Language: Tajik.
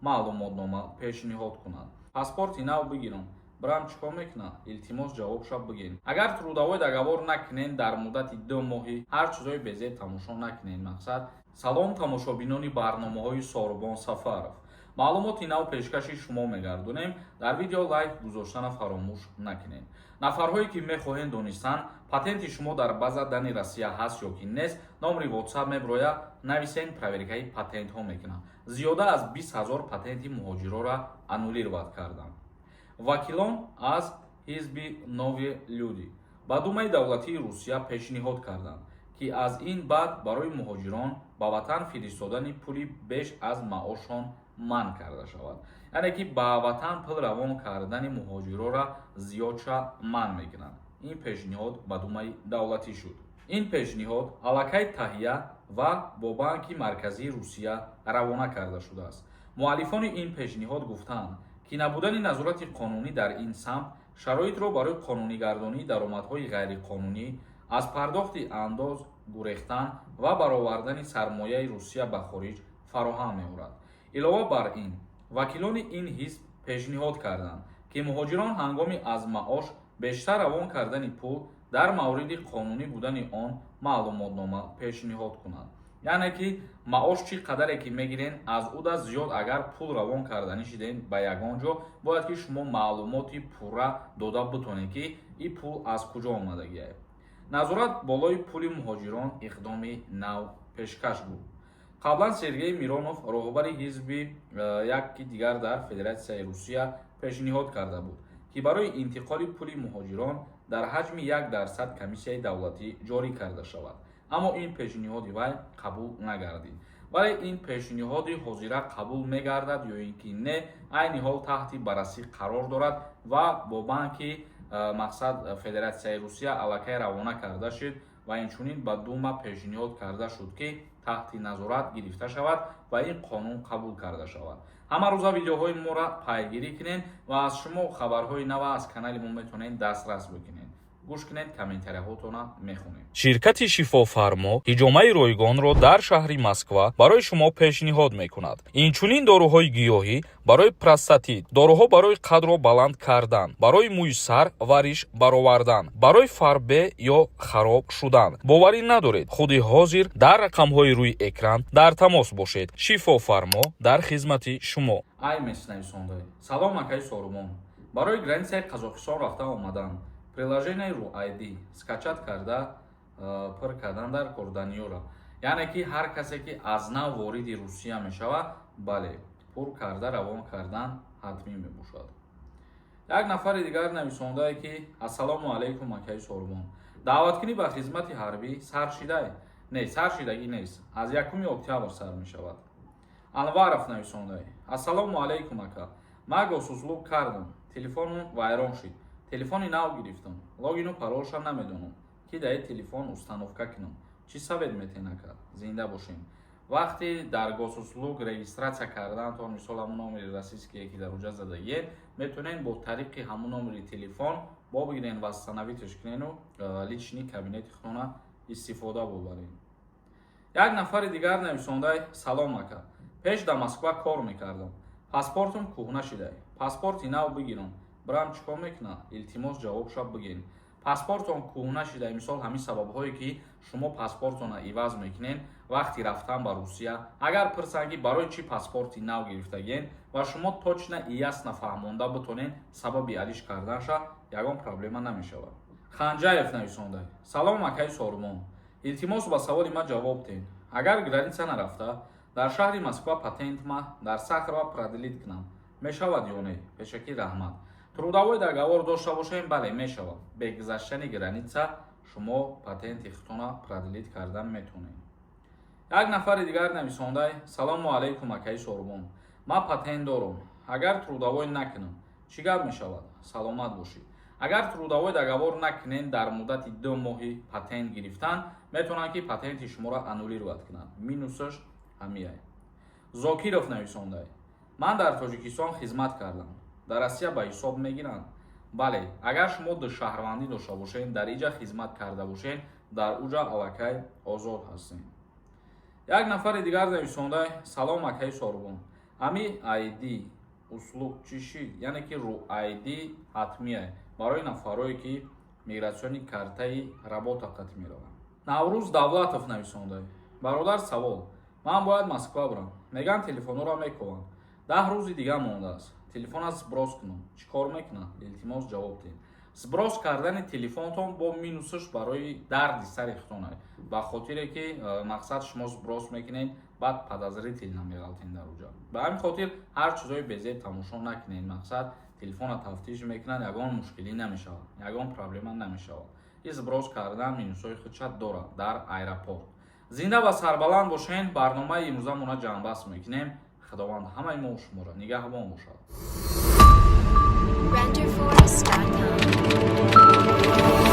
Маълумотнома пешниҳод кунанд. Паспорти нав бигирам, бирам, чӣ кор мекунам? Илтимос, ҷавобша бигӯен. Агар трудовой договор накунен, дар муддати 2 моҳӣ ҳар чизҳои безеб тамошо накунен. Мақсад. Салом, тамошобинони барномаҳои Сорубон Сафаров. Маълумоти нав пешкаши шумо мегардонем. Дар видео лайк гузоштана фаромӯш накунед. Нафарҳое ки мехоҳед донистан, патенти шумо дар база данных Россия ҳаст ё ки нест, номери WhatsApp меброя, нависен, проверкаи патентҳо мекунанд. Зиёда аз 20 000 патенти муҳоҷирора аннулировать карданд. Вакилон аз ҳизби «Новые люди» ба Думаи давлатии Русия пешниҳод карданд, ки аз ин баъд барои муҳоҷирон ба ватан фиристодани пули беш аз маошон манъ карда шавад. Яъне ки ба ватан пул равон кардани муҳоҷирора зиёдша манъ мекунанд. Ин пешниҳод ба Думаи давлатӣ шуд. Ин пешниҳод аллакай таҳия ва бо Банки Марказии Русия равона карда шудааст. Муаллифони ин пешниҳод гуфтаанд, ки набудани назорати қонунӣ дар ин самт шароитро барои қонунигардонии даромадҳои ғайриқонунӣ, аз пардохти андоз гурехтан ва баровардани сармояи Русия ба хориҷ фароҳам меорад. Илова бар ин, вакилони ин ҳизб пешниҳод карданд, ки муҳоҷирон ҳангоми аз маош бештар равон кардани пул дар мавриди қонунӣ будани он маълумотнома пешниҳод кунанд. Яъне ки маош чӣ қадаре ки мегирен, аз уда зиёд агар пул равон карданӣ шиден ба ягон ҷо, бояд ки шумо маълумоти пурра дода битонед, ки ин пул аз куҷо омадагиае. Назорат болои пули муҳоҷирон иқдоми нав пешкаш буд. Қаблан Сергей Миронов, роҳбари ҳизби яки дигар дар Федератсияи Русия, пешниҳод карда буд, ки барои интиқоли пули муҳоҷирон дар ҳаҷми 1% комиссияи давлатӣ ҷорӣ карда шавад, аммо ин пешниҳоди вай қабул нагардид. Вале ин пешниҳоди ҳозира қабул мегардад ё ин ки не, айни ҳол таҳти баррасӣ қарор дорад ва бо банки мақсад Федератсияи Русия аллакай равона карда шуд ва инчунин ба Дума пешниҳод карда шуд, ки таҳти назорат гирифта шавад ва ин қонун қабул карда шавад. Ҳамарӯза видеоҳои моро пайгирӣ кунед ва аз шумо хабарҳои нава аз канали мо метавонед дастрас бикунед. Гӯш кунед, комментарияҳотона мехонем. Ширкати «Шифофармо» ҳиҷомаи ройгонро дар шаҳри Москва барои шумо пешниҳод мекунад. Инчунин доруҳои гиёҳӣ барои простатит, доруҳо барои қадро баланд кардан, барои мӯи сар ва риш баровардан, барои фарбе ё хароб шудан. Боварӣ надоред? Худи ҳозир дар рақамҳои рӯи экран дар тамос бошед. «Шифофармо» дар хизмати шумо. Аймес нависонда: «Салом, акаи Сорумон. Барои границаи Қазоқистон рафта омадан приложениеи RU ID скачать карда пур кардан дар корданиёра?» Яъне ки ҳар касе ки аз нав вориди Русия мешавад, бале, пур карда равон кардан ҳатмӣ мебошад. Як нафари дигар нависондае, ки: «Ассалому алайкум, акаи Сорумон. Даъваткунӣ ба хизмати ҳарбӣ сар шидае?» Не, сар шидагӣ нест, аз 1 октябр сар мешавад. Анваров нависондае: «Ассалому алайкум, ака. Ман госуслуг кардам, телефонум вайрон шид, телефони нав гирифтам, логину паролша намедонам, ки дар телефон установка кунам. Чӣ совет метен, ака? Зинда бошем». Вақте дар госуслуг регистрация кардаантон, мисол, ҳамун номери российские, ки дар уҷа задагие, метавонед бо тариқи ҳамун номери телефон бо бигирен, восстановитеш кунену личный кабинети худтона истифода бубаред. Як нафари дигар нависондай: «Салом, ака. Пеш дар Москва кор мекардам, паспортум кӯҳна шидай. Паспорти нав бигирам, бирам, чӣ кор мекунам? Илтимос, ҷавобша бигӯен». Паспортон кӯҳна шида, мисол, ҳамин сабабҳое ки шумо паспортонро иваз мекунед, вақти рафтан ба Русия агар пурсанд, ки барои чӣ паспорти нав гирифтагиен, ва шумо точно и ясно фаҳмонда битонед сабаби алиш карданша, ягон проблема намешавад. Ханҷаев нависонда: «Салом, акаи Сорумон. Илтимос, ба саволи ман ҷавоб диҳед. Агар граница нарафта, дар шаҳри Москва патентма дар Сахарова продлить кунам, мешавад ё не? Пешакӣ раҳмат». Трудовой договор дошта бошем, бале, мешавад. Бе гузаштани граница шумо патенти худтона продлить кардан метавонед. Як нафари дигар нависондай: «Салому алайкум, акаи Сорумон. Ман патент дорам. Агар трудовой накунам, чӣ гап мешавад? Саломат бошед». Агар трудовой договор накунед, дар муддати 2 моҳи патент гирифтан метавонанд, ки патенти шуморо аннулировать кунанд. Минусаш ҳамияй. Зокиров нависондай: «Ман дар Тоҷикистон хизмат кардам, дар Россия ба ҳисоб мегиранд?» Бале, агар шумо ду шаҳрвандӣ дошта бошед, дар иҷа хизмат карда бошед, дар уҷа аллакай озод ҳастед. Як нафари дигар нависондай: «Салом, акаи Сорубон. Ами ID услуг чӣ шид? Яъне ки ру ID ҳатмия барои нафарое, ки миграционный картаи работа қатӣ мераванд. Наврӯз Давлатов нависонда: «Бародар, савол: ман бояд Москва бирам, меган телефонҳоро мекованд, 10 рӯзи дига мондааст, телефона сброс кунам, чӣ кор мекунам? Илтимос, ҷавоб диҳед». Сброс кардани телефонтон бо минусаш барои дарди сари худтон, ба хотире ки мақсад, шумо сброс мекунед, баъд подозрительно меғалтен дар уҷа. Ба ҳамин хотир ҳар чизҳои безеб тамошо накунед. Мақсад, телефона тафтиш мекунанд, ягон мушкилӣ намешавад, ягон проблема намешавад. И сброс кардан минусҳои худша дорад дар аэропорт. Зинда ва сарбаланд бошен. Барномаи имрӯзамона ҷамъбаст мекунем. Худованд ҳамаи мо шуморо нигаҳбон бошад. Renderforest.com.